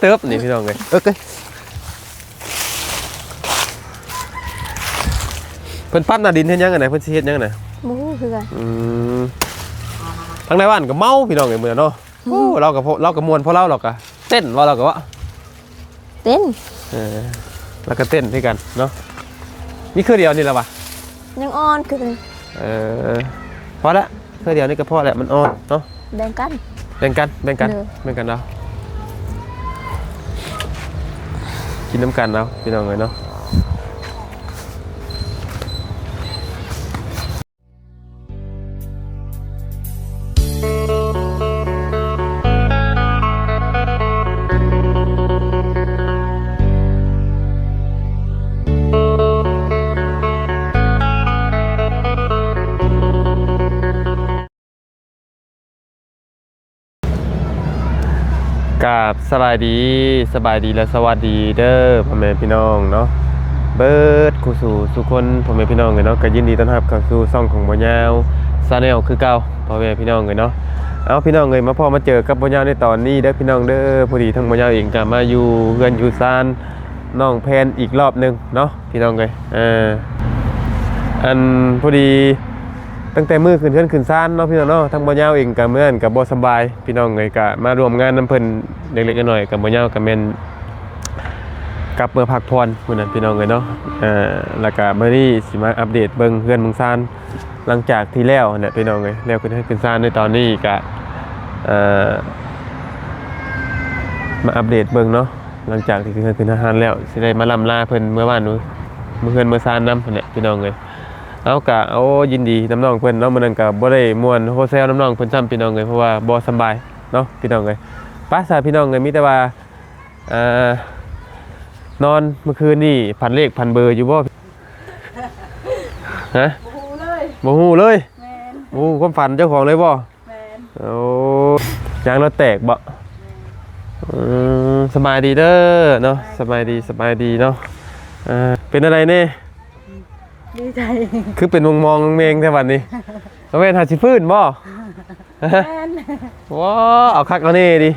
ເຕີບນີ້ພີ່ນ້ອງເອີຍ ເອີ ເອີ ເພິ່ນປັບໜ້າດິນເຮັດຫຍັງຫັ້ນນະ? ເພິ່ນຊິເຮັດຫຍັງຫັ້ນນະ? ບໍ່ຮູ້ຄືກັນ. ອືມ ທາງໃນບ້ານກໍເມົາພີ່ນ້ອງເອີຍ ມື້ນັ້ນເນາະ. ໂອ້ ລາວກໍ ລາວກໍມ່ວນ ເພາະລາວ ລາວກໍເຕັ້ນ ວ່າລາວກໍວ່າ ເຕັ້ນ ເອີ ລາວກໍເຕັ້ນຄືກັນເນາະ. ມີຄືດຽວນີ້ລະຫວາ? ຍັງອ່ອນຄື ເອີ ພໍລະ ຄືດຽວນີ້ກໍພໍແລ້ວ ມັນອ່ອນເນາະ. ແບ່ງກັນ ແບ່ງກັນ ແບ່ງກັນ ໂດຍ ແບ່ງກັນເອົາ ກິນນຳກັນເອົາ ພີ່ນ້ອງເອີຍເນາະ. ກາບສະບາຍດີ ສະບາຍດີ ແລະ ສະຫວັດດີເດີພໍ່ແມ່ພີ່ນ້ອງເນາະ ເບິດຄູ່ສູ່ສູ່ຄົນ ພໍ່ແມ່ພີ່ນ້ອງເອີຍເນາະ. ກໍຍິນດີຕ້ອນຮັບເຂົ້າສູ່ຊ່ອງຂອງບ່າວຍາວ Channel ຄືເກົ່າ ພໍ່ແມ່ພີ່ນ້ອງເອີຍເນາະ. ເອົາ ພີ່ນ້ອງເອີຍ ມາພໍ້ມາເຈີກັບບ່າວຍາວໃນຕອນນີ້ເດີພີ່ນ້ອງເດີ. ພໍດີທາງບ່າວຍາວເອງກໍມາຢູ່ເຮືອນຢູ່ຊານນ້ອງແພນອີກລອບໜຶ່ງເນາະ ພີ່ນ້ອງເອີຍ. ເອີ ອັນ ພໍດີ ຕັ້ງແຕ່ມື້ຂຶ້ນເຮືອນຂຶ້ນຊານເນາະ ພີ່ນ້ອງເນາະ ທາງບ່າວຍາວເອງກໍມື້ນັ້ນກໍບໍ່ສະບາຍ ພີ່ນ້ອງເອີຍ ກໍມາຮ່ວມງານນຳເພິ່ນເລັກໆນ້ອຍໆ ກໍບ່າວຍາວກໍແມ່ນກັບເມືອພັກຜ່ອນມື້ນັ້ນ ພີ່ນ້ອງເອີຍເນາະ. ເອີ ແລ້ວກໍມື້ນີ້ຊິມາອັບເດດເບິ່ງເຮືອນເບິ່ງຊານ ຫຼັງຈາກທີ່ແລ້ວຫັ້ນແຫຼະ ພີ່ນ້ອງເອີຍ ແລ້ວຂຶ້ນເຮືອນຂຶ້ນຊານໃນຕອນນີ້ກໍ ເອີ ມາອັບເດດເບິ່ງເນາະ ຫຼັງຈາກທີ່ຂຶ້ນເຮືອນຂຶ້ນຊານແລ້ວ ຊິໄດ້ມາລ່ຳລາເພິ່ນເມືອບ້ານ ເມືອເຮືອນເມືອຊານນຳຫັ້ນແຫຼະ ພີ່ນ້ອງເອີຍ. ເອົາ ກະ ໂອ້ ຍິນດີນຳນ້ອງເພິ່ນເນາະ ມື້ນັ້ນກະບໍ່ໄດ້ມ່ວນໂຮແຊວນຳນ້ອງເພິ່ນຊ້ຳ ພີ່ນ້ອງເອີຍ ເພາະວ່າບໍ່ສະບາຍເນາະ ພີ່ນ້ອງເອີຍ. ໄປຊະ ພີ່ນ້ອງເອີຍ ມີແຕ່ວ່າ ເອີ ນອນມື້ຄືນນີ້ ຝັນເລກຝັນເບີຢູ່ບໍ່? ຮະ? ບໍ່ຮູ້ເລີຍ ບໍ່ຮູ້ເລີຍ. ແມ່ນ. ບໍ່ຮູ້ຄວາມຝັນເຈົ້າຂອງເລີຍບໍ່? ແມ່ນ. ໂອ້ ຢາງລົດແຕກບໍ່? ແມ່ນ. ອືມ ສະບາຍດີເດີເນາະ ສະບາຍດີ ສະບາຍດີເນາະ. ເອີ ເປັນຈັ່ງໃດແດ່? ດີໃຈ ຄືເປັນມອງໆແມງໆແທ້ບັດນີ້. ບໍ່ແມ່ນຫາຊິຟື້ນບໍ່? ແມ່ນ. ວ້າ ເອົາຄັກເອົາແນ່ຕິ.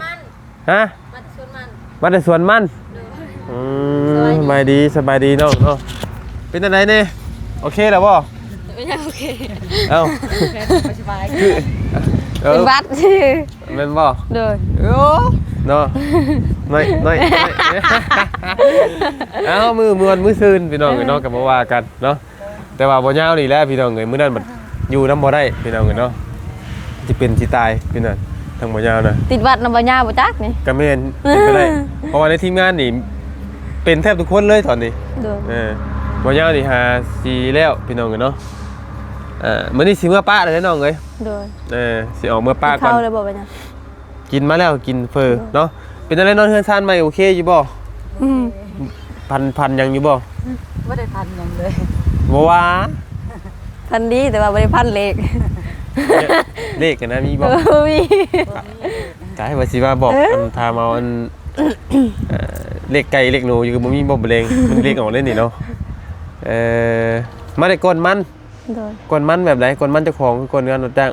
ຮະ? ມາແຕ່ສວນມັນ ມາແຕ່ສວນມັນ. ໂດຍ. ອືມ ສະບາຍດີ ສະບາຍດີນ້ອງເນາະ. ເປັນຈັ່ງໃດແດ່? ໂອເຄແລ້ວບໍ່? ຍັງໂອເຄ. ເອົ້າ ແມ່ນບໍ່ສະບາຍ ຄື ເອີ ເປັນຫວັດ ແມ່ນບໍ່? ໂດຍ. ໂອ້ ເນາະ ນ້ອຍ ນ້ອຍ ນ້ອຍ. ເອົ້າ ມື້ມ່ວນມື້ຊື່ນ ພີ່ນ້ອງເອີຍເນາະ ກໍບໍ່ວ່າກັນເນາະ. ແຕ່ວ່າບໍ່ຍາວນີ້ແຫຼະພີ່ນ້ອງເອີຍ ມື້ນັ້ນບັດຢູ່ນຳບໍ່ໄດ້ພີ່ນ້ອງເອີຍເນາະ ຊິເປັນຊິຕາຍພີ່ນ້ອງ ທາງບໍ່ຍາວນະ ຕິດຫວັດນຳບໍ່ຍາວບໍ່ຈັກນີ້ ກໍແມ່ນ ເປັນໄປໄດ້ ເພາະວ່າໃນທີມງານນີ້ເປັນແທບທຸກຄົນເລີຍຕອນນີ້. ໂດຍ. ເອີ ບໍ່ຍາວນີ້ຫາຊິແລ້ວພີ່ນ້ອງເອີຍເນາະ. ເອີ ມື້ນີ້ຊິເມືອປະແລ້ວນ້ອງເອີຍ. ໂດຍ. ເອີ ຊິອອກເມືອປະກ່ອນ ກິນມາແລ້ວ ກິນເຝີເນາະ. ເປັນຈັ່ງໃດນອນເຮືອນຊານໃໝ່ ໂອເຄຢູ່ບໍ່? ອືມ ພັນ ພັນຫຍັງຢູ່ບໍ່? ບໍ່ໄດ້ພັນຫຍັງເລີຍ ບໍ່ວ່າ ພັນດີ ແຕ່ວ່າບໍ່ໄດ້ພັນເລກ ເລກຫັ້ນນະມີບໍ່? ບໍ່ມີ. ກະວ່າຊິມາບອກ ເອີ ອັນ ຖາມເອົາອັນ ເອີ ເລກໄກ່ເລກໜູຢູ່ ບໍ່ມີບໍ່ແລງ ມັນເລກອອກເລີຍນີ້ເນາະ. ເອີ ມາໄດ້ກ່ອນມັນ ໂດຍ. ກ່ອນມັນແບບໃດ? ກ່ອນມັນເຈົ້າຂອງ ຄືກ່ອນງານຮັບຈ້າງ?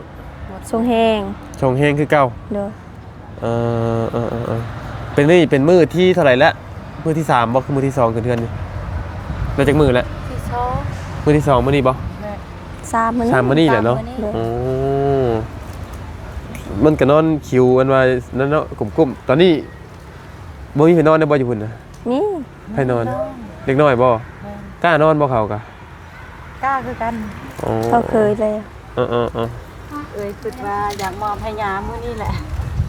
ສົ່ງແຮງ ສົ່ງແຮງຄືເກົ່າ. ໂດຍ. ເອີ ເອີ ເອີ ເອີ ເປັນມື້ ເປັນມື້ທີເທົ່າໃດແລ້ວ? ມື້ທີສາມບໍ່? ຄືມື້ທີສອງຂຶ້ນເຮືອນນີ້ ໄດ້ຈັກມື້ແລ້ວ? ທີສອງ. ມື້ທີສອງມື້ນີ້ບໍ່? ແມ່ນ. ສາມມື້ນີ້ ສາມມື້ນີ້ແຫຼະເນາະ. ໂອ້ ມັນກໍນອນຄິວ ອັນວ່ານັ້ນເນາະ ກຸ້ມໆ. ຕອນນີ້ບໍ່ມີໃຜນອນໄດ້ບໍ່ຢູ່ພຸ້ນນະ? ມີ. ໃຜນອນ? ເດັກນ້ອຍບໍ່? ແມ່ນ. ກ້ານອນບໍ່ເຂົາກະ? ກ້າຄືກັນ. ອໍ ເຂົາເຄີຍແລ້ວ. ເອີໆໆ ເອີຍຄິດວ່າຢາກມອບໃຫ້ຍາມມື້ນີ້ແຫຼະ.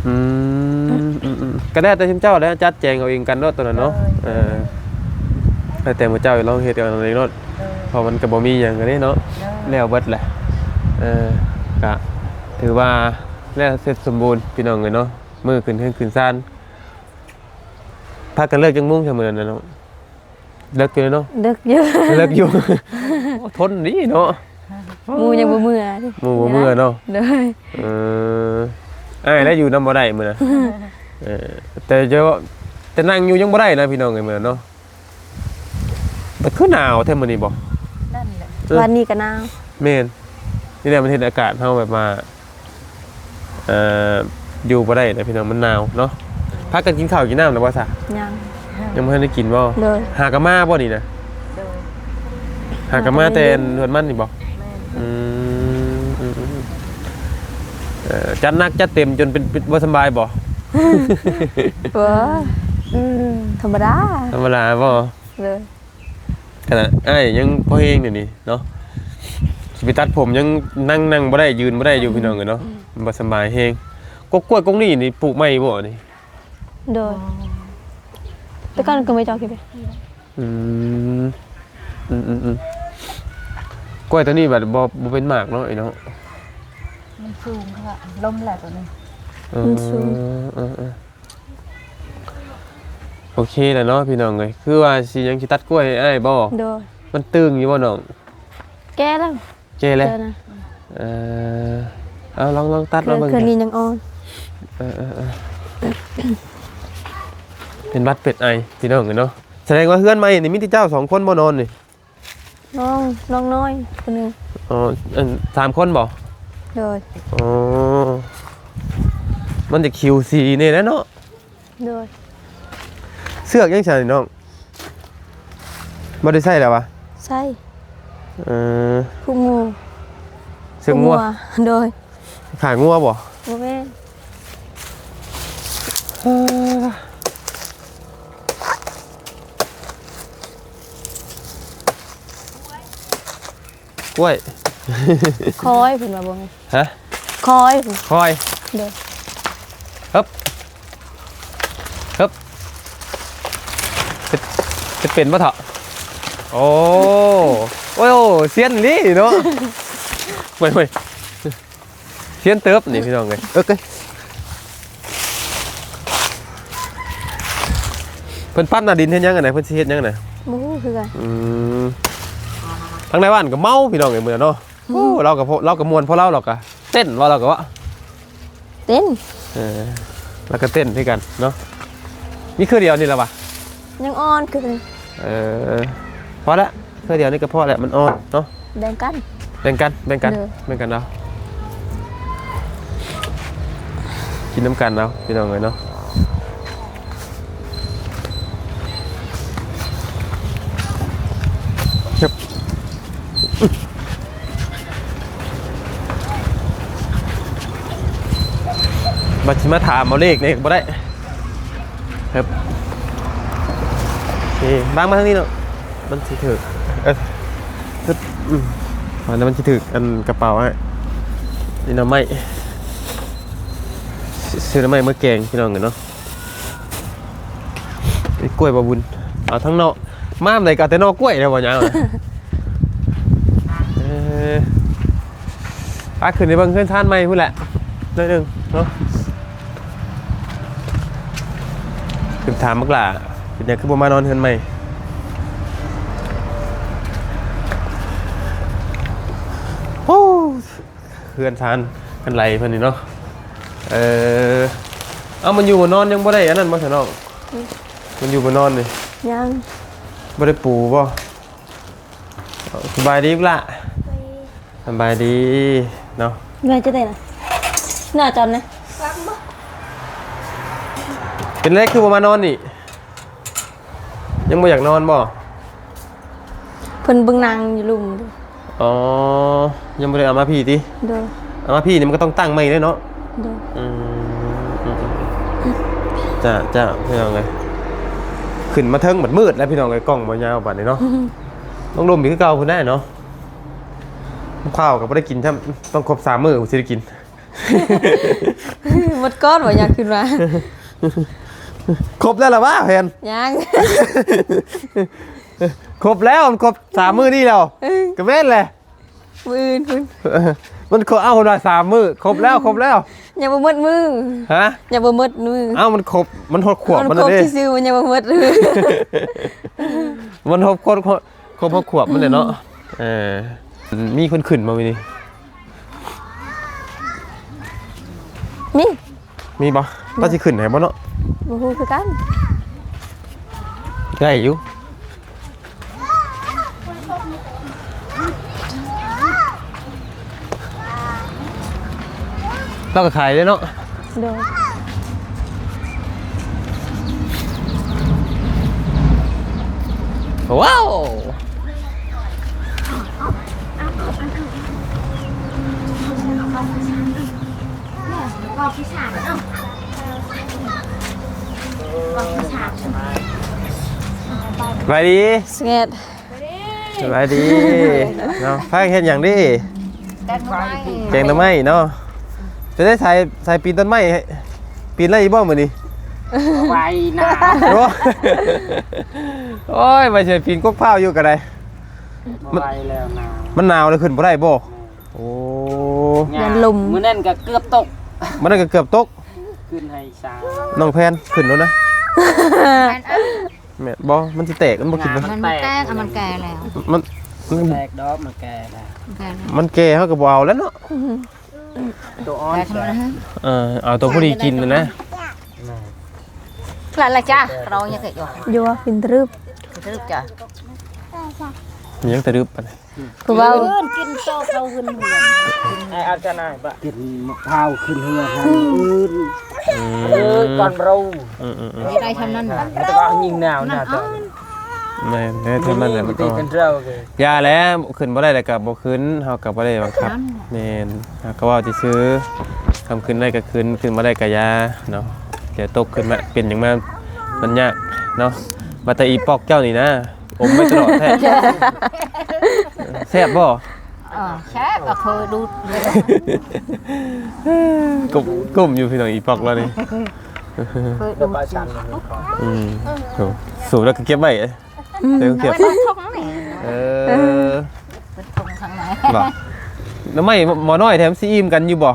ອືມ ອືມໆ ກໍແລ້ວແຕ່ຊຸມເຈົ້າແຫຼະ ຈັດແຈງເອົາເອງກັນໂລດໂຕນັ້ນເນາະ. ໂດຍ. ເອີ ແລ້ວແຕ່ໝູ່ເຈົ້າລອງເຮັດເອົາເອງໂລດ. ໂດຍ. ເພາະມັນກໍບໍ່ມີຫຍັງເດ້ເນາະ. ໂດຍ. ແລ້ວເບິດແຫຼະ. ເອີ ກະຖືວ່າແລ້ວເສັດສົມບູນພີ່ນ້ອງເອີຍເນາະ ມື້ຂຶ້ນເຮືອນຂຶ້ນຊານ. ພາກັນເລີກຈັກໂມງຊະມື້ນັ້ນນະນ້ອງ? ເລິກຢູ່ເນາະ. ເລິກຢູ່ ເລິກຢູ່. ໂອ້ ທົນດີເນາະ ໝູ່ຍັງບໍ່ເມືອ ໝູ່ບໍ່ເມືອເນາະ. ໂດຍ. ເອີ ອ້າຍແລ້ວຢູ່ນຳບໍ່ໄດ້ມື້ນັ້ນ. ເອີ ແຕ່ຈະ ແຕ່ນັ່ງຢູ່ຍັງບໍ່ໄດ້ນະພີ່ນ້ອງເອີຍມື້ນັ້ນເນາະ. ມັນຄືໜາວແທ້ມື້ນີ້ບໍ່? ນັ້ນແຫຼະ. ເອີ ວັນນີ້ກໍໜາວ. ແມ່ນ. ນີ້ແຫຼະ ມັນເຮັດອາກາດເຮົາແບບວ່າ ເອີ ຢູ່ບໍ່ໄດ້ນະພີ່ນ້ອງ ມັນໜາວເນາະ. ພາກັນກິນເຂົ້າກິນນ້ຳແລ້ວບໍ່ຊະ? ຍັງ ຍັງບໍ່ທັນໄດ້ກິນບໍ່? ໂດຍ ຫາກະມາບໍ່ນີ້ນະ? ໂດຍ ຫາກະມາແຕ່ເຮືອນມັນນີ້ບໍ່? ແມ່ນ ອືມ ອືມ ອືມ ເອີ ຈັດໜັກຈັດເຕັມຈົນເປັນ ເປັນບໍ່ສຳບາຍບໍ່? ບໍ່ ອືມ ທຳມະດາ ທຳມະດາບໍ່? ໂດຍ ຂະໜາດອ້າຍຍັງພໍແຮງດຽວນີ້ເນາະ ຊິໄປຕັດຜົມຍັງນັ່ງ ນັ່ງບໍ່ໄດ້ ຢືນບໍ່ໄດ້ຢູ່ ອືມ ພີ່ນ້ອງເອີຍເນາະ ອືມ ມັນບໍ່ສຳບາຍແຮງ. ກົກ ກ້ວຍກົກນີ້ນີ້ປູກໃໝ່ບໍ່ນີ້? ໂດຍ ແຕ່ກ່ອນກໍມີຈອກຢູ່ເດ. ອືມ ອືມໆໆ ກ້ວຍຕົວນີ້ບັດບໍ່ ບໍ່ເປັນໝາກເນາະ ເອີຍເນາະ ມັນສູງ ເພາະວ່າລົ້ມແຫຼະຕົວນີ້ ເອີ ມັນສູງ ເອີໆ ໂອເຄແລ້ວເນາະ ພີ່ນ້ອງເອີຍ ຄືວ່າຊິຍັງຊິຕັດກ້ວຍໃຫ້ອ້າຍບໍ່? ໂດຍ ມັນຕຶງຢູ່ບໍ່ນ້ອງ? ແກ່ແລ້ວ ແກ່ແລ້ວ ແກ່ນະ ເອີ ເອົາ ລອງ ລອງຕັດ ເຄືອ ມາເບິ່ງ ເຄືອນີ້ຍັງອ່ອນ ເອີໆໆ ເປັນຫວັດເປັນໄອ ພີ່ນ້ອງເອີຍເນາະ. ສະແດງວ່າເຮືອນໃໝ່ນີ້ມີແຕ່ເຈົ້າສອງຄົນບໍ່ນອນນີ້? ນ້ອງ ນ້ອງນ້ອຍຄົນໜຶ່ງ ອໍ ອັນ ສາມຄົນບໍ່? ໂດຍ ອໍ ມັນຈະຄິວຊີແດ່ແຫຼະເນາະ. ໂດຍ ເຊືອກຍັງຊັ້ນນ້ອງ ບໍ່ໄດ້ໃຊ້ແລ້ວຫວາ? ໃຊ້ ເອີ ຜູກງົວ ເຊືອກງົວ ຜົມງົວ ໂດຍ ຂາງົວບໍ່? ບໍ່ແມ່ນ ເອີ ກ້ວຍ ຄອຍ ເພິ່ນວ່າບໍ່ແມ່ນ ຮະ? ຄອຍ ຄອຍ ໂດຍ ຮຶບ ຮຶບ ເຮັດ ເຮັດເປັນບໍ່ເທາະ? ໂອ້ ໂອ້ຍ ໂອ້ ຊຽນອີ່ຫຼີເນາະ ໂອ້ຍ ໂອ້ຍ ຊຽນເຕີບນີ້ ພີ່ນ້ອງເອີຍ ເອີ ເອີ ເພິ່ນປັດໜ້າດິນເຮັດຫຍັງອັນໃດ? ເພິ່ນຊິເຮັດຫຍັງນະ? ບໍ່ຮູ້ຄືກັນ ອືມ ທາງໃນບ້ານກໍເມົາ ພີ່ນ້ອງເອີຍ ມື້ນັ້ນເນາະ. ໂອ້ ລາວກໍ ລາວກໍມ່ວນ ເພາະລາວ ລາວກໍເຕັ້ນ ວ່າລາວກໍວ່າເຕັ້ນ ເອີ ລາວກໍເຕັ້ນຄືກັນເນາະ. ມີຄືດຽວນີ້ລະຫວາ? ຍັງອ່ອນຄື ເອີ ພໍລະ ຄືດຽວນີ້ກໍພໍແລ້ວ ມັນອ່ອນເນາະ. ແບ່ງກັນ ແບ່ງກັນ ແບ່ງກັນ ເດີ ແບ່ງກັນເອົາ ກິນນຳກັນເອົາ ພີ່ນ້ອງເອີຍເນາະ. ບັດຊິມາຖາມເອົາເລກນີ້ກໍບໍ່ໄດ້ ເອີ ບາງມາທາງນີ້ເນາະ ມັນຊິຖືກ ເອີ ອືມ ມັນຊິຖືກອັນກະເປົາ ນີ້ໜໍ່ໄມ້ ຊື້ໜໍ່ໄມ້ມາແກງ ພີ່ນ້ອງເອີຍເນາະ. ໄອ້ກ້ວຍບໍ່ບຸນ ເອົາທັງໜໍ່ ມາມໃດກໍເອົາແຕ່ໜໍ່ກ້ວຍແລ້ວບໍ່ຍາວ ເອີ ພາຂຶ້ນໄປເບິ່ງເຮືອນຊານໃໝ່ພຸ້ນແຫຼະ ໜ້ອຍໜຶ່ງເນາະ. ຂຶ້ນຖາມບັກຫຼ້າ ເປັນຫຍັງຄືບໍ່ມານອນເຮືອນໃໝ່? ໂອ້ ເຮືອນຊານກັນໄຫຼເພິ່ນນີ້ເນາະ ເອີ ເອົາ ມັນຢູ່ບໍ່ນອນ ຍັງບໍ່ໄດ້ອັນນັ້ນບໍ່ຊະນ້ອງ? ອືມ ມັນຢູ່ບໍ່ນອນນີ້ ຍັງ ບໍ່ໄດ້ປູບໍ່? ສະບາຍດີລູກຫຼ້າ ສະບາຍດີເນາະ ແມ່ຈະໄດ້ນະ ໜ້າຈອນນະ ເປັນແລກຄືບໍ່ມານອນນີ້? ຍັງບໍ່ຢາກນອນບໍ່? ເພິ່ນເບິ່ງໜັງຢູ່ລຸ່ມ. ອໍ ຍັງບໍ່ໄດ້ເອົາມາພີ້ຕິ? ໂດຍ ເອົາມາພີ້ນີ້ມັນກໍຕ້ອງຕັ້ງໃໝ່ເດ້ເນາະ? ໂດຍ ອືມ ຈ້າ ຈ້າ ພີ່ນ້ອງເອີຍ ຂຶ້ນມາເທິງບັດມືດແລ້ວ ພີ່ນ້ອງເອີຍ ກ້ອງບໍ່ຍາວປານນີ້ເນາະ. ອືມ ລົງລຸ່ມອີກຄືເກົ່າພຸ້ນແຫຼະເນາະ. ຂ້າວກໍບໍ່ໄດ້ກິນຊ້ຳ ຕ້ອງຄົບສາມມື້ພຸ້ນຊິໄດ້ກິນ. ໝົດກ້ອນບໍ່ ຍາມຂຶ້ນມາ? ຄົບແລ້ວລະຫວາແຜ່ນ? ຍັງ ຄົບແລ້ວ ມັນຄົບສາມມື້ນີ້ແລ້ວ. ເອີ ກໍແມ່ນແຫຼະ ມື້ອື່ນພຸ້ນ ມັນຄົບ ເອົ້າ ເພິ່ນວ່າສາມມື້ ຄົບແລ້ວ ຄົບແລ້ວ ຍັງບໍ່ໝົດມື້. ຮະ? ຍັງບໍ່ໝົດມື້. ເອົ້າ ມັນຄົບ ມັນຮອດຂວບມັນເດ້ ມັນຄົບຊື່ໆ ມັນຍັງບໍ່ໝົດມື້. ມັນຮອດຂວບ ຄົບຮອດຂວບມັນແຫຼະເນາະ. ເອີ ມີຄົນຂຶ້ນບໍ່ມື້ນີ້? ມີ ມີບໍ່? ວ່າຊິຂຶ້ນໃຫ້ບໍ່ເນາະ? ບໍ່ຮູ້ຄືກັນ ໄດ້ຢູ່ ລາວກໍຂາຍເດ້ເນາະ. ໂດຍ ວ້າວ ສະບາຍດີ ສະແງດ ສະບາຍດີເນາະ. ພາກັນເຮັດຫຍັງດີ? ແກງໜໍ່ໄມ້ ແກງໜໍ່ໄມ້ເນາະ. ເປັນໄດ້ ສາຍ ສາຍປີນຕົ້ນໄມ້ ປີນໄດ້ອີກບໍ່ມື້ນີ້? ໄວນະ ໂອ້ ໂອ້ຍ ໄປໃສ່ປີນກົກພ້າວຢູ່ກໍໄດ້. ມັນ ໄວແລ້ວນະ ມັນໜາວແລ້ວຂຶ້ນບໍ່ໄດ້ບໍ່? ໂອ້ ຢ້ານລົມ ມື້ນັ້ນກໍເກືອບຕົກ ມື້ນັ້ນກໍເກືອບຕົກ ຂຶ້ນໃຫ້ສາວ ນ້ອງແພນຂຶ້ນໂລດນະ. ແມ່ນ ບໍ່ ມັນຊິແຕກ ມັນບໍ່ກິນ ມັນແຕກ ມັນແກ່ແລ້ວ ມັນ ມັນແຕກດອກ ມັນແກ່ແລ້ວ ມັນແກ່ແລ້ວ ມັນແກ່ ເຮົາກໍບໍ່ເອົາແລ້ວເນາະ. ໂຕອ່ອນ ເອີ ເອົາໂຕພໍດີກິນນະ. ລະລະຈ້າ ເຮົາຍັງເຮັດຢູ່ ຢູ່ກິນຕະລຶບ ຕະລຶບຈ້າ ຍັງຕະດຶບປານໃດ. ຜູ້ເວົ້າ ເອີ້ນກິນໂຕເຂົ້າຫື່ນ ໄອ້ອາຈານນາຍບະ ກິນໝາກພ້າວຂຶ້ນເຮືອນ ອືມ ເອີ ກ່ອນເຮົາ ອືມໆໆ ໄດ້ຊ່ຳນັ້ນ ແລ້ວກໍຍິງໜາວໜາວ ແມ່ນແລ້ວ ຊ່ຳນັ້ນແຫຼະ ມັນກໍ ຢ່າແຫຼະ ຂຶ້ນບໍ່ໄດ້ແລ້ວກໍບໍ່ຂຶ້ນ ເຮົາກໍບໍ່ໄດ້ບັງຄັບ. ແມ່ນ ເຮົາກໍເວົ້າຊື່ໆ ຄັນຂຶ້ນໄດ້ກໍຂຶ້ນ ຂຶ້ນບໍ່ໄດ້ກໍຢ່າເນາະ. ດຽວຕົກຂຶ້ນມາເປັນຫຍັງມາ ມັນຍາກເນາະ. ວ່າແຕ່ອີປອກເຈົ້ານີ້ນະ ອົມໄວ້ຕະຫຼອດແທ້ ແຊບບໍ່? ເອີ ແຊບ ກໍເຄີຍດູດ ກົມ ກົມຢູ່ພີ່ນ້ອງ ອີປອກລາວນີ້ ເຄີຍດູດ. ອືມ ໂອ້ ສູບແລ້ວກໍເກັບໄວ້ ອືມ ເກັບ ເອີ ເປັນຖົງນີ້ ເອີ ເປັນຖົງທາງໃນ ບໍ່ ໜໍ່ໄມ້ໝໍນ້ອຍແທ້ ມັນຊິອີ່ມກັນຢູ່ບໍ່?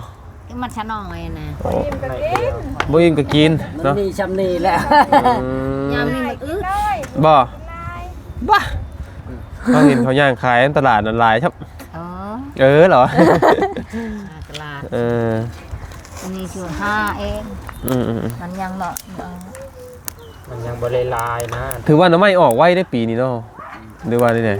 ມັນຊະນ້ອຍນະ ບໍ່ອີ່ມກໍກິນ ບໍ່ອີ່ມກໍກິນເນາະ ມັນມີຊ່ຳນີ້ແຫຼະ ອືມ ຍາມນີ້ມັນອຶດ ບໍ່ ບໍ່ ເຮົາເຫັນເຂົາຍ່າງຂາຍໃນຕະຫຼາດນັ້ນຫຼາຍຄັບ ອໍ ເອີ ເອີ ເຫຼື ຕະຫຼາດ ເອີ ອັນນີ້ຊື່ຫາເອງ ອືມໆໆ ມັນຍັງເນາະ ມັນຍັງບໍ່ໄດ້ຫຼາຍນະ ຖືວ່າໜໍ່ໄມ້ອອກໄວເດ້ປີນີ້ເນາະ ຫຼືວ່າແນວໃດ?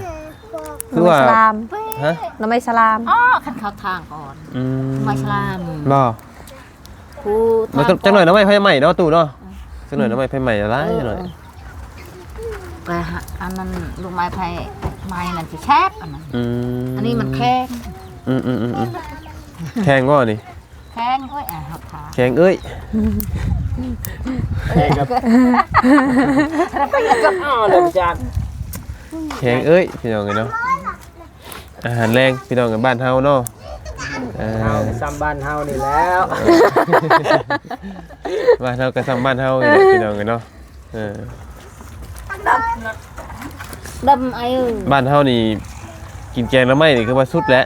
ຄືວ່າ ໜໍ່ໄມ້ສະລາມ ຮະ? ໜໍ່ໄມ້ສະລາມ ອໍ ຄັນເຂົ້າທາງກ່ອນ ອືມ ໜໍ່ໄມ້ສະລາມ ບໍ່ ຜູ້ ຈັກໜ້ອຍໜໍ່ໄມ້ໄຟໄໝ້ເນາະຕູ້ເນາະ ອືມ ຈັກໜ້ອຍໜໍ່ໄມ້ໄຟໄໝ້ຫຼາຍ ເອີ ໜ້ອຍ ເອີ ໄປຫາ ອັນນັ້ນລູກໄມ້ໄຟໄໝ້ນັ້ນຊິແຊບ ອັນນັ້ນ ອືມ ອັນນີ້ມັນແຂງ ອືມໆໆໆ ແຂງບໍ່ນີ້? ແຂງເອີຍ ອ່າ ຮັບທານ ແຂງເອີຍ ແຂງກັບ ແຂງເອີຍ ພີ່ນ້ອງເອີຍເນາະ ອາຫານແລງ ພີ່ນ້ອງເອີຍ ບ້ານເຮົາເນາະ ເອີ ເຮົາກໍຊ່ຳບ້ານເຮົານີ້ແລ້ວ ເອີ ບ້ານເຮົາກໍຊ່ຳບ້ານເຮົານີ້ແຫຼະ ພີ່ນ້ອງເອີຍເນາະ ເອີ ດຳໄອ ບ້ານເຮົານີ້ກິນແກງໜໍ່ໄມ້ນີ້ຄືວ່າສຸດແຫຼະ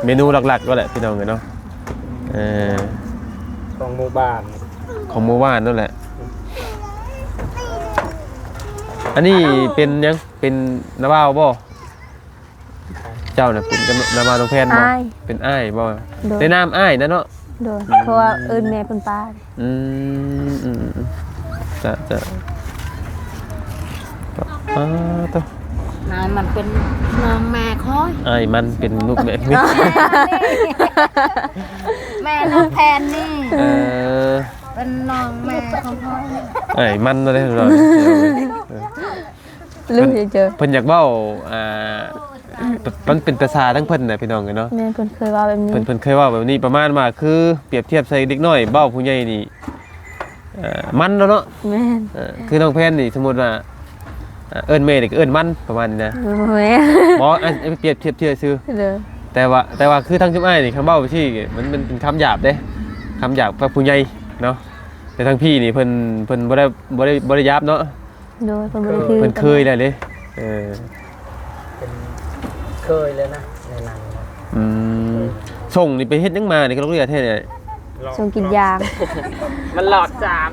ແມ່ນ ເມນູຫຼັກໆ ກໍແຫຼະ ພີ່ນ້ອງເອີຍເນາະ ເອີ ຂອງໝູ່ບ້ານ ຂອງໝູ່ບ້ານນັ້ນແຫຼະ ອັນນີ້ເປັນຫຍັງ ເປັນນ້າບ່າວບໍ່? ເຈົ້ານະເປັນນ້າບ່າວນ້ອງແພນບໍ່? ອ້າຍ ເປັນອ້າຍບໍ່? ໂດຍ ໃນນາມອ້າຍນະເນາະ ໂດຍ ອືມ ເພາະວ່າເອີ້ນແມ່ເພິ່ນປ້າ ອືມ ອືມ ອືມ ຈ້ະ ຈ້ະ ອ້າ ໂທ້ ອ້າຍມັນເປັນນ້ອງແມ່ຂ້ອຍ ອ້າຍມັນເປັນລູກແມ່ ແມ່ນ້ອງແພນນີ້ ເອີ ເປັນນ້ອງແມ່ຂອງຂ້ອຍ ອ້າຍມັນເນາະ ເອີ ເພິ່ນ ເພິ່ນຢາກເວົ້າ ອ່າ ມັນເປັນພາສາທາງເພິ່ນນະ ພີ່ນ້ອງເອີຍເນາະ ແມ່ນ ເພິ່ນເຄີຍເວົ້າແບບນີ້ ເພິ່ນ ເພິ່ນເຄີຍເວົ້າແບບນີ້ ປະມານວ່າຄືປຽບທຽບໃສ່ເດັກນ້ອຍເວົ້າຜູ້ໃຫຍ່ນີ້ ເອີ ມັນແລ້ວເນາະ ແມ່ນ ເອີ ຄືນ້ອງແພນນີ້ ສົມມຸດວ່າ ເອີ້ນແມ່ນີ້ກໍເອີ້ນມັນ ປະມານນີ້ນະ ແມ່ນ ບໍ່ ອັນ ອັນປຽບທຽບຊື່ ໂດຍ ແຕ່ວ່າ ແຕ່ວ່າຄືທາງຊຸມອ້າຍນີ້ ຄັນເວົ້າຊີ້ ມັນ ມັນເປັນຄຳຫຍາບເດ້ ຄຳຫຍາບກັບຜູ້ໃຫຍ່ເນາະ ແຕ່ທາງພີ່ນີ້ເພິ່ນ ເພິ່ນບໍ່ໄດ້ ບໍ່ໄດ້ ບໍ່ໄດ້ຫຍາບເນາະ ໂດຍ ເພິ່ນບໍ່ໄດ້ຖື ເພິ່ນເຄີຍແລ້ວເດ້ ເອີ ເພິ່ນເຄີຍແລ້ວນະ ໃນນັ້ນນະ ອືມ ເຄີຍ ສົ່ງນີ້ໄປເຮັດຫຍັງມານີ້ ກະລົກເລືອແທ້ນີ້ ສົ່ງກິນຢາ ມັນຫຼອດສາມ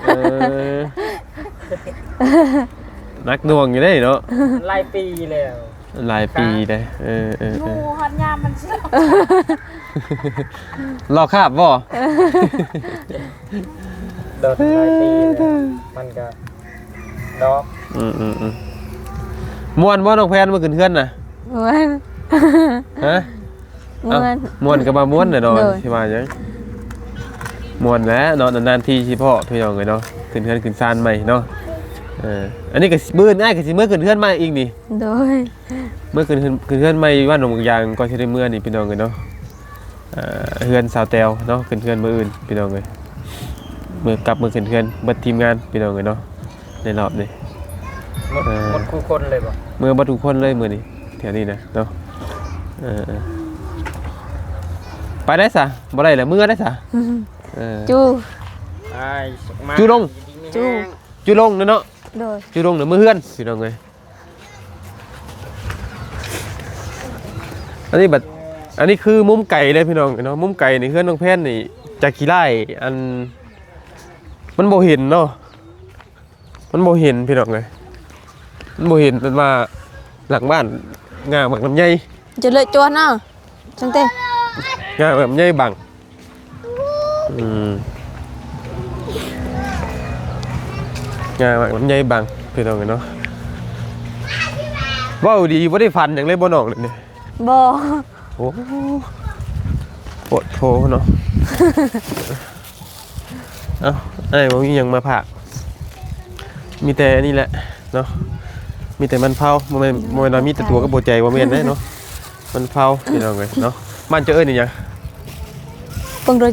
ເອີ ໜັກໜ່ວງຢູ່ເດ້ເນາະ ຫຼາຍປີແລ້ວ ຫຼາຍປີເດ້ ເອີ ເອີ ເອີ ງູຮອດຍາມມັນຊິ ລອກຄາບບໍ່? ໂດນຫຼາຍປີແລ້ວ ມັນກໍດອກ ອືມໆໆ ມ່ວນບໍ່ນ້ອງແພນ ມາຂຶ້ນເຮືອນນະ? ມ່ວນ ຮະ? ມ່ວນ ເອົ້າ ມ່ວນກໍວ່າມ່ວນແຫຼະເນາະ ໂດຍ ຊິວ່າຫຍັງ ມ່ວນແຫຼະເນາະ ນານໆທີຊິພໍ້ ພີ່ນ້ອງເອີຍເນາະ ຂຶ້ນເຮືອນຂຶ້ນຊານໃໝ່ເນາະ ເອີ ອັນນີ້ກໍມື້ອື່ນອ້າຍກໍຊິເມືອຂຶ້ນເຮືອນໃໝ່ອີກນີ້. ໂດຍ ເມືອຂຶ້ນເຮືອນ ຂຶ້ນເຮືອນໃໝ່ບ້ານໜອງບາກຢາງ ກໍຊິໄດ້ເມືອນີ້ພີ່ນ້ອງເອີຍເນາະ. ເອີ ເຮືອນສາວແຕວເນາະ ຂຶ້ນເຮືອນມື້ອື່ນພີ່ນ້ອງເອີຍ. ເມືອກັບ ເມືອຂຶ້ນເຮືອນເບິດທີມງານພີ່ນ້ອງເອີຍເນາະ ໃນຮອບນີ້. ໝົດ ເອີ ໝົດຄູ່ຄົນເລີຍບໍ່? ເມືອເບິດທຸກຄົນເລີຍມື້ນີ້ ແຖວນີ້ນະເນາະ. ເອີ ເອີ ໄປໄດ້ສະ ບໍ່ໄດ້ລະ ເມືອໄດ້ສະ. ເອີ ຈູ ໄປສຸກມາ ຈູລົງ ຢູ່ດີມີແຮງ ຈູລົງເນາະ. ໂດຍ ຈູລົງເນາະ ເມືອເຮືອນພີ່ນ້ອງເອີຍ. ອັນນີ້ບັດ ອັນນີ້ຄືມຸມໄກເລີຍພີ່ນ້ອງເນາະ. ມຸມໄກນີ້ເຮືອນນ້ອງແພນນີ້ຈະຂີ້ລ້າຍ ອັນ ມັນບໍ່ເຫັນເນາະ ມັນບໍ່ເຫັນພີ່ນ້ອງເອີຍ. ມັນບໍ່ເຫັນ ເພິ່ນວ່າຫຼັງບ້ານຫຍ້າໝາກລຳໄຍ ຈະເລາະຈວນເນາະ ຈັ່ງເຕ ຫຍ້າໝາກລຳໄຍບັງ. ອືມ ຫຍ້າໝາກລຳໄຍບັງພີ່ນ້ອງເອີຍເນາະ. ເວົ້າດີ ບໍ່ໄດ້ຝັນຫຍັງເລີຍບໍ່ນ້ອງນີ້? ບໍ່. ໂອ້ ໂພດໂພເນາະ. ເອົ້າ ອ້າຍບໍ່ມີຫຍັງມາຝາກ ມີແຕ່ອັນນີ້ແຫຼະເນາະ ມີແຕ່ມັນເຜົາ. ບໍ່ແມ່ນ ບໍ່ແມ່ນວ່າມີແຕ່ຕົວກັບຫົວໃຈ ບໍ່ແມ່ນເດ້ເນາະ. ມັນເຜົາພີ່ນ້ອງເອີຍເນາະ. ບ້ານເຈົ້າເອີ້ນອີຫຍັງ? ປຽງໂດຍ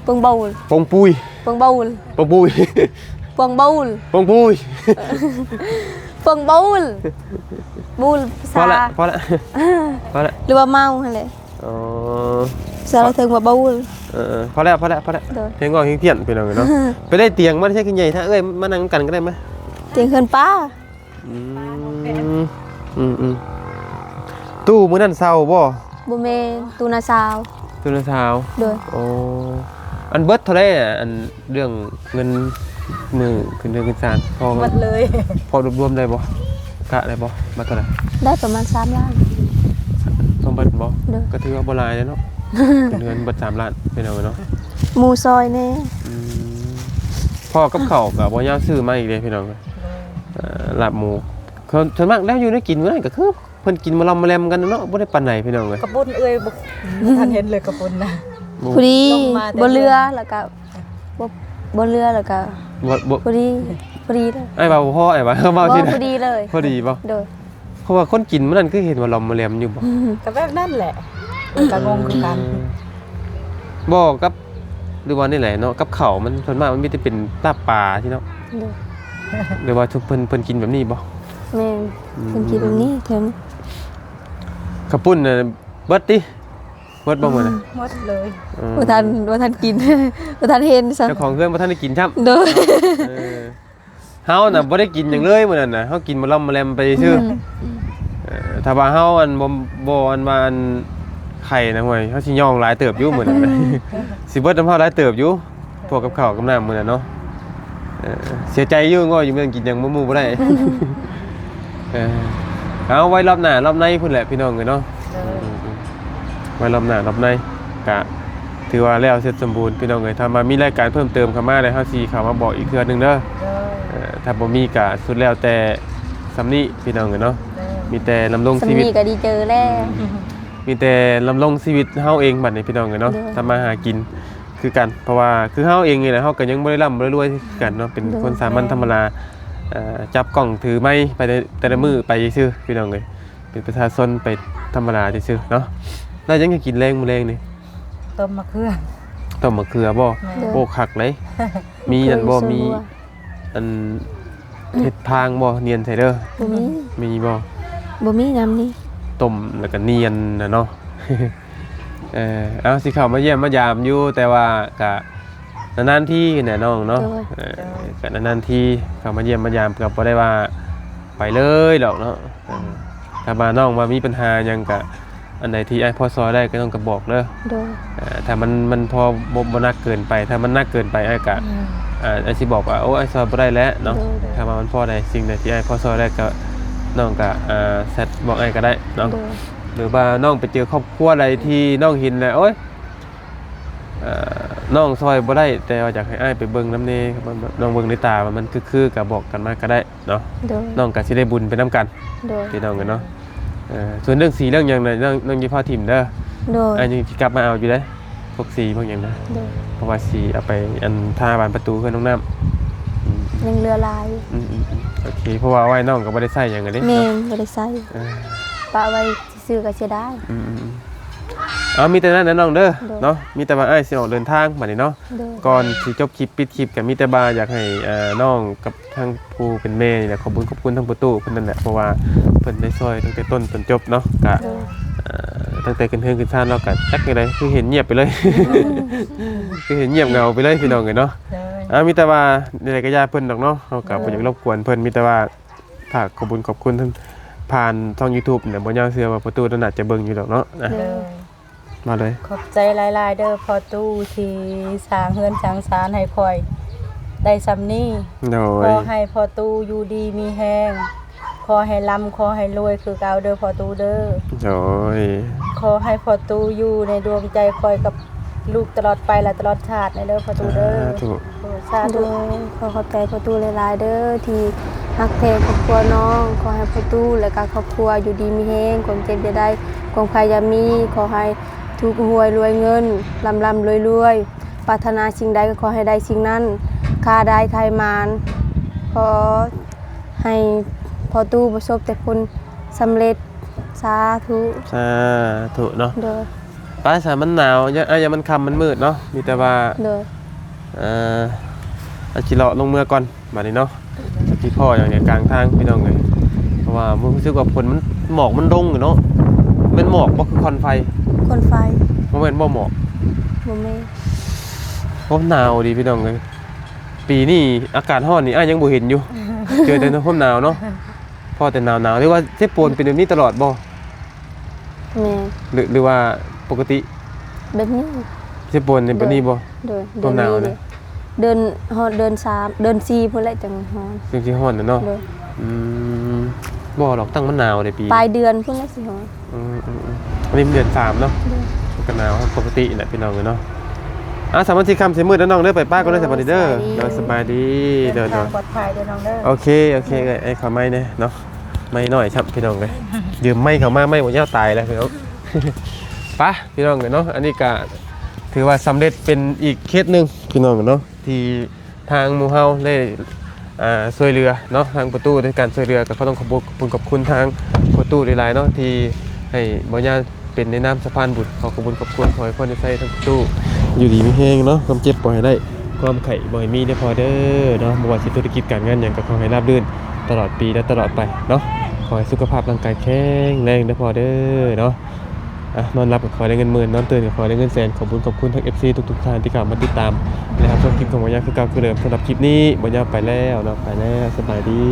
ປຽງເບົາ ປຽງປຸຍ ປຽງເບົາ ປຽງປຸຍ ປຽງເບົາ ປຽງປຸຍ ປຽງເບົາ ບູລ ພາສາ ພໍລະ ພໍລະ ພໍລະ ຫຼືວ່າເມົາຫັ້ນແຫຼະ. ອໍ ພາສາລາວເຖິງວ່າເບົາ. ເອີ ພໍແລ້ວ ພໍແລ້ວ ພໍແລ້ວ. ໂດຍ ເພງເວົ້າເພງພຽນພີ່ນ້ອງເອີຍເນາະ. ໄປໄດ້ຕຽງມາໃສ່ຄືໃຫຍ່ແທ້ເອື້ອຍ ມານັ່ງນຳກັນກໍໄດ້ມາ. ຕຽງເຮືອນປ້າ. ອືມ ອືມໆ ຕູ້ມື້ນັ້ນເຊົ່າບໍ່? ບໍ່ແມ່ນ ຕູ້ນ້າສາວ ຕູ້ນ້າສາວ. ໂດຍ ໂອ້ ອັນເບິດເທົ່າໃດ ອັນເລື່ອງເງິນມື້ຂຶ້ນເຮືອນຂຶ້ນສານ ພໍ ເບິດເລີຍ ພໍລວບລວມໄດ້ບໍ່? ກະໄດ້ບໍ່? ເບິດເທົ່າໃດ? ໄດ້ປະມານສາມລ້ານ. ສອງເບິດບໍ່? ໂດຍ ກໍຖືວ່າບໍ່ຫຼາຍເດ້ເນາະ ຂຶ້ນເຮືອນເບິດສາມລ້ານພີ່ນ້ອງເນາະ. ໝູ່ຊອຍແດ່. ອືມ ພໍກັບເຂົ້າກໍບໍ່ຍາວຊື້ມາອີກເດ້ພີ່ນ້ອງ. ເອີ ລາບໝູ ສ່ວນ ສ່ວນມາກແນວຢູ່ແນວກິນມື້ນັ້ນກໍຄື ເພິ່ນກິນມາລຳມາແລມກັນເນາະ ບໍ່ໄດ້ປານໃດພີ່ນ້ອງເອີຍ. ກະປຸ້ນເອື້ອຍ ບໍ່ ບໍ່ທັນເຫັນເລີຍກະປຸ້ນນະ. ໂອ້ ພໍດີ ບໍ່ເຫຼືອ ແລ້ວກະ ບໍ່ ບໍ່ເຫຼືອ ແລ້ວກະ ບໍ່ ບໍ່ ພໍດີ ພໍດີເລີຍ. ອ້າຍວ່າບໍ່ພໍ ອ້າຍວ່າ ເວົ້າຊິ ພໍດີເລີຍ. ພໍດີບໍ່? ໂດຍ ເພາະວ່າຄົນກິນມື້ນັ້ນຄືເຫັນມາລຳມາແລມຢູ່ບໍ່? ກະແບບນັ້ນແຫຼະ ເອີ ກະງົງຄືກັນ. ອືມ ບໍ່ ກັບ ຫຼືວ່ານີ້ແຫຼະເນາະ ກັບເຂົ້າມັນ ສ່ວນມາກມັນມີແຕ່ເປັນລາບປາຊີ້ເນາະ. ໂດຍ ຫຼືວ່າເພິ່ນ ເພິ່ນກິນແບບນີ້ບໍ່? ແມ່ນ ອືມ ເພິ່ນກິນແບບນີ້ແຖວນີ້. ເຂົ້າປຸ້ນນະເບິດຕິ? ເບິດບໍ່ມື້ນັ້ນ? ອືມ ໝົດເລີຍ. ອືມ ບໍ່ທັນ ບໍ່ທັນກິນ ບໍ່ທັນເຫັນຊ້ຳ. ເຈົ້າຂອງເຮືອນບໍ່ທັນໄດ້ກິນຊ້ຳ. ໂດຍ ເອີ ເຮົານະບໍ່ໄດ້ກິນຫຍັງເລີຍມື້ນັ້ນນະ ເຮົາກິນມາລຳມາແລມໄປຊື່. ອືມ ເອີ ຖ້າວ່າເຮົາ ອັນ ບໍ່ ບໍ່ ອັນວ່າ ອັນ ໄຂ່ນະ ຫ້ວຍ ເຮົາຊິຍ່ອງຫຼາຍເຕີບຢູ່ມື້ນັ້ນນະ. ອືມ ຊິເບິດນຳເຮົາຫຼາຍເຕີບຢູ່ ພວກກັບເຂົ້າກັບນ້ຳມື້ນັ້ນເນາະ. ເອີ ເສຍໃຈຢູ່ ງໍຢູ່ເມືອງກິນຫຍັງໝູ່ບໍ່ໄດ້. ເອີ ເອົາໄວ້ລອບໜ້າລອບໃນພຸ້ນແຫຼະພີ່ນ້ອງເອີຍເນາະ. ໂດຍ ອືມໆ ໄວ້ລອບໜ້າລອບໃນ ກະຖືວ່າແລ້ວເສັດສົມບູນພີ່ນ້ອງເອີຍ. ຖ້າວ່າມີລາຍການເພີ່ມເຕີມເຂົ້າມາແລ້ວ ເຮົາຊິເຂົ້າມາບອກອີກເທື່ອໜຶ່ງເດີ. ໂດຍ ເອີ ຖ້າບໍ່ມີກະສຸດແລ້ວແຕ່ສ່ຳນີ້ພີ່ນ້ອງເອີຍເນາະ. ໂດຍ ມີແຕ່ລຳລົງຊີວິດ ສ່ຳນີ້ກະດີໃຈແລ້ວ. ອືມ ມີແຕ່ລຳລົງຊີວິດເຮົາເອງບັດນີ້ພີ່ນ້ອງເອີຍເນາະ. ໂດຍ ທຳມາຫາກິນ ຄືກັນ ເພາະວ່າຄືເຮົາເອງນີ້ແຫຼະ ເຮົາກໍຍັງບໍ່ໄດ້ລ່ຳບໍ່ໄດ້ລວຍຄືກັນເນາະ ເປັນຄົນສາມັນທຳມະດາ ເອີ ຈັບກ້ອງຖືໄມໄປແຕ່ລະມື້ໄປຊື່ໆ ພີ່ນ້ອງເອີຍ ເປັນປະຊາຊົນໄປທຳມະດາຊື່ໆເນາະ. ແລ້ວຍັງຈະກິນແລງມື້ແລງນີ້? ຕົ້ມໝາກເຂືອ. ຕົ້ມໝາກເຂືອບໍ່? ແມ່ນ. ໂອ້ ຄັກເດ້. ມີນັ້ນບໍ່? ມີອັນ ເຮັດພາງບໍ່? ນຽນໃສ່ເດີ. ບໍ່ມີ. ມີບໍ່? ບໍ່ມີນຳນີ້. ຕົ້ມແລ້ວກໍນຽນນະເນາະ. ເອີ ເອົາ ຊິເຂົ້າມາຢ້ຽມມາຢາມຢູ່ ແຕ່ວ່າກະນານໆທີແຫຼະນ້ອງເນາະ. ໂດຍ ເອີ ກະນານໆທີເຂົ້າມາຢ້ຽມມາຢາມ ກໍບໍ່ໄດ້ວ່າໄປເລີຍດອກເນາະ. ເອີ ຖ້າວ່ານ້ອງວ່າມີປັນຫາຫຍັງກະ ອັນໃດທີ່ອ້າຍພໍຊ່ອຍໄດ້ກໍນ້ອງກໍບອກເດີ. ໂດຍ ເອີ ຖ້າມັນ ມັນພໍບໍ່ ບໍ່ໜັກເກີນໄປ ຖ້າມັນໜັກເກີນໄປອ້າຍກະ ອືມ ອາ ອ້າຍຊິບອກວ່າ ໂອ້ ອ້າຍຊ່ອຍບໍ່ໄດ້ແລ້ວເນາະ. ໂດຍ ຖ້າວ່າມັນພໍໄດ້ ສິ່ງໃດທີ່ອ້າຍພໍຊ່ອຍໄດ້ກໍ ນ້ອງກໍ ອາ ແຊັດບອກອ້າຍກໍໄດ້ເນາະ. ໂດຍ ຫຼືວ່ານ້ອງໄປເຈີຄອບຄົວໃດທີ່ນ້ອງເຫັນແລ້ວ ໂອ້ຍ ເອີ ນ້ອງຊ່ອຍບໍ່ໄດ້ ແຕ່ວ່າຢາກໃຫ້ອ້າຍໄປເບິ່ງນຳແດ່ ນ້ອງເບິ່ງດ້ວຍຕາວ່າມັນຄືໆ ກໍບອກກັນມາກໍໄດ້ເນາະ. ໂດຍ ນ້ອງກໍຊິໄດ້ບຸນໄປນຳກັນ. ໂດຍ ພີ່ນ້ອງເອີຍເນາະ. ເອີ ສ່ວນເລື່ອງສີເລື່ອງຫຍັງນະ ນ້ອງ ນ້ອງຢ່າຟ້າວຖິ້ມເດີ. ໂດຍ ອ້າຍຍັງຊິກັບມາເອົາຢູ່ເດ້ ພວກສີພວກຫຍັງນະ. ໂດຍ ເພາະວ່າຊິເອົາໄປ ອັນ ທາບານປະຕູເຮືອນນ້ອງນ້ຳ. ອືມ ຍັງເຫຼືອຫຼາຍ. ອືມໆໆ ໂອເຄ ເພາະວ່າໄວ້ນ້ອງກໍບໍ່ໄດ້ໃຊ້ຫຍັງເດ້. ແມ່ນ ບໍ່ໄດ້ໃຊ້. ເອີ ປະໄວ້ຊື່ໆກໍເສຍດາຍ. ອືມໆໆ ເອົາ ມີແຕ່ນັ້ນແຫຼະນ້ອງເດີ ໂດຍ ເນາະ. ມີແຕ່ວ່າອ້າຍຊິອອກເດີນທາງບັດນີ້ເນາະ. ໂດຍ ກ່ອນຊິຈົບຄລິບ ປິດຄລິບ ກໍມີແຕ່ວ່າຢາກໃຫ້ ເອີ ນ້ອງກັບ ທາງຜູ້ເປັນແມ່ນີ້ແຫຼະ ຂອບບຸນຂອບຄຸນທາງປະຕູເພິ່ນນັ້ນແຫຼະ ເພາະວ່າເພິ່ນໄດ້ຊ່ອຍຕັ້ງແຕ່ຕົ້ນຈົນຈົບເນາະ. ກະ ໂດຍ ເອີ ຕັ້ງແຕ່ຂຶ້ນເຮືອນຂຶ້ນຊານເນາະ ກະຈັກຈັ່ງໃດ ຄືເຫັນງຽບໄປເລີຍ ອືມ ຄືເຫັນງຽບເຫງົາໄປເລີຍ ພີ່ນ້ອງເອີຍເນາະ. ໂດຍ ອາ ມີແຕ່ວ່າແນວໃດກໍຢ່າເພິ່ນດອກເນາະ ເຮົາກໍ ໂດຍ ບໍ່ຢາກລົບກວນເພິ່ນ ມີແຕ່ວ່າຝາກຂອບບຸນຂອບຄຸນ ຜ່ານຊ່ອງຢູທູບນີ້ແຫຼະ ບໍ່ຍາກເຊື່ອວ່າປະຕູນັ້ນອາດຈະເບິ່ງຢູ່ດອກເນາະ. ນະ ໂດຍ ມາເລີຍ. ຂອບໃຈຫຼາຍໆເດີພໍ່ຕູ້ ທີ່ສ້າງເຮືອນສ້າງຊານໃຫ້ຂ້ອຍໄດ້ຊ່ຳນີ້. ໂດຍ ຂໍໃຫ້ພໍ່ຕູ້ຢູ່ດີມີແຮງ ຂໍໃຫ້ລ່ຳ ຂໍໃຫ້ລວຍຄືເກົ່າເດີພໍ່ຕູ້ເດີ. ໂດຍ ຂໍໃຫ້ພໍ່ຕູ້ຢູ່ໃນດວງໃຈຂ້ອຍກັບລູກຕະຫຼອດໄປ ແລະ ຕະຫຼອດຊາດເດີພໍ່ຕູ້ເດີ. ສາທຸ ໂດຍ ຂໍຂອບໃຈພໍ່ຕູ້ຫຼາຍໆເດີ ທີ່ຮັກແພງຄອບຄົວນ້ອງ. ຂໍໃຫ້ພໍ່ຕູ້ ແລະກະຄອບຄົວຢູ່ດີມີແຮງ ຄວາມເຈັບຢ່າໄດ້ ຄວາມໄຂ້ຢ່າມີ. ຂໍໃຫ້ຖືກຫວຍລວຍເງິນ ລ່ຳໆລວຍໆ ປາດຖະໜາສິ່ງໃດກໍຂໍໃຫ້ໄດ້ສິ່ງນັ້ນ ຄ້າໄດ້ຂາຍໝານ. ຂໍໃຫ້ພໍ່ຕູ້ປະສົບແຕ່ຜົນສຳເລັດ. ສາທຸ ສາທຸເນາະ. ໂດຍ ໄປຊະ ມັນໜາວ ຢ່າ ອ່າ ຢ່າມັນຄ່ຳມັນມືດເນາະ ມີແຕ່ວ່າ ໂດຍ ເອີ ອາ ຊິເລາະລົງເມືອກ່ອນບາດນີ້ເນາະ. ຈັກຊິພໍ້ຫຍັງໃນກາງທາງພີ່ນ້ອງເອີຍ ເພາະວ່າຮູ້ສຶກວ່າຝົນມັນ ໝອກມັນລົງຢູ່ເນາະ. ແມ່ນໝອກບໍ່ ຄືຄວັນໄຟ? ຄວັນໄຟ. ບໍ່ແມ່ນບໍ່ໝອກ? ບໍ່ແມ່ນ. ໂອ້ ໜາວດີພີ່ນ້ອງເອີຍ ປີນີ້ອາກາດຮ້ອນນີ້ອ້າຍຍັງບໍ່ເຫັນຢູ່ ເຈີແຕ່ຄວາມໜາວເນາະ. ພໍແຕ່ໜາວໆ ຫຼືວ່າເຊໂປນເປັນແບບນີ້ຕະຫຼອດບໍ່? ແມ່ນ. ຫຼື ຫຼືວ່າປົກກະຕິແບບນີ້? ເຊໂປນເປັນແບບນີ້ບໍ່? ໂດຍ ຄວາມໜາວນະ ເດືອນ ຮອດເດືອນສາມ ເດືອນສີ່ພຸ້ນແຫຼະຈັ່ງຮ້ອນ ຈັ່ງຊິຮ້ອນນະເນາະ. ໂດຍ ອືມ ບໍ່ດອກ ຕັ້ງມັນໜາວເດ້ປີ ປາຍເດືອນພຸ້ນແຫຼະຊິຮ້ອນ. ອືມໆໆ ອັນນີ້ມັນເດືອນສາມເນາະ. ໂດຍ ມັນກໍໜາວປົກກະຕິແຫຼະພີ່ນ້ອງເອີຍເນາະ. ອ່າ ສາມວັນສີ່ຄ່ຳຊິມືດແລ້ວນ້ອງເດີ ໄປປ້າກ່ອນເດີ ສະບາຍດີເດີ. ໂດຍ ສະບາຍດີ ເດີ ເດີ ເດີ ເດີ ທາງປອດໄພເດີນ້ອງເດີ. ໂອເຄ ໂອເຄ ເອີ ຂໍໄມ້ແດ່ເນາະ. ໄມ້ນ້ອຍຊ້ຳພີ່ນ້ອງເອີຍ ຢືມໄມ້ເຂົາມາ ໄມ້ບໍ່ຍາວຕາຍແລ້ວພີ່ນ້ອງ. ໄປພີ່ນ້ອງເອີຍເນາະ ອັນນີ້ກະຖືວ່າສຳເລັດເປັນອີກເຄສໜຶ່ງພີ່ນ້ອງເນາະ ທີ່ທາງໝູ່ເຮົາໄດ້ ອ່າ ຊ່ວຍເຫຼືອເນາະ ທາງປະຕູໃນການຊ່ວຍເຫຼືອ ກໍຂໍຕ້ອງຂອບຄຸນ ຂອບຄຸນທາງປະຕູຫຼາຍໆເນາະ ທີ່ໃຫ້ບໍ່ຍາວ ເປັນໃນນາມສະພານບຸນ ຂໍຂອບຄຸນຂອບຄຸນ ຂໍໃຫ້ພອນໃນໄຊທັງປະຕູ ຢູ່ດີມີແຮງເນາະ ຄວາມເຈັບບໍ່ໃຫ້ໄດ້ ຄວາມໄຂ້ບໍ່ໃຫ້ມີເດີພໍ່ເດີເນາະ. ບໍ່ວ່າຊິທຸລະກິດການງານຫຍັງ ກໍຂໍໃຫ້ລາບລື່ນຕະຫຼອດປີ ແລະ ຕະຫຼອດໄປເນາະ. ຂໍໃຫ້ສຸຂະພາບຮ່າງກາຍແຂງແຮງເດີພໍ່ເດີເນາະ. ອ່ະ ນອນຫຼັບກໍຂໍໃຫ້ໄດ້ເງິນໝື່ນ ນອນຕື່ນກໍຂໍໃຫ້ໄດ້ເງິນແສນ. ຂອບຄຸນຂອບຄຸນທັງເອັຟຊີທຸກໆທ່ານທີ່ເຂົ້າມາຕິດຕາມ ແລະ ຮັບຊົມຄລິບຂອງບໍ່ຍາວຄືເກົ່າຄືເດີມ. ສຳລັບຄລິບນີ້ບໍ່ຍາວໄປແລ້ວເນາະ ໄປແລ້ວ ສະບາຍດີ.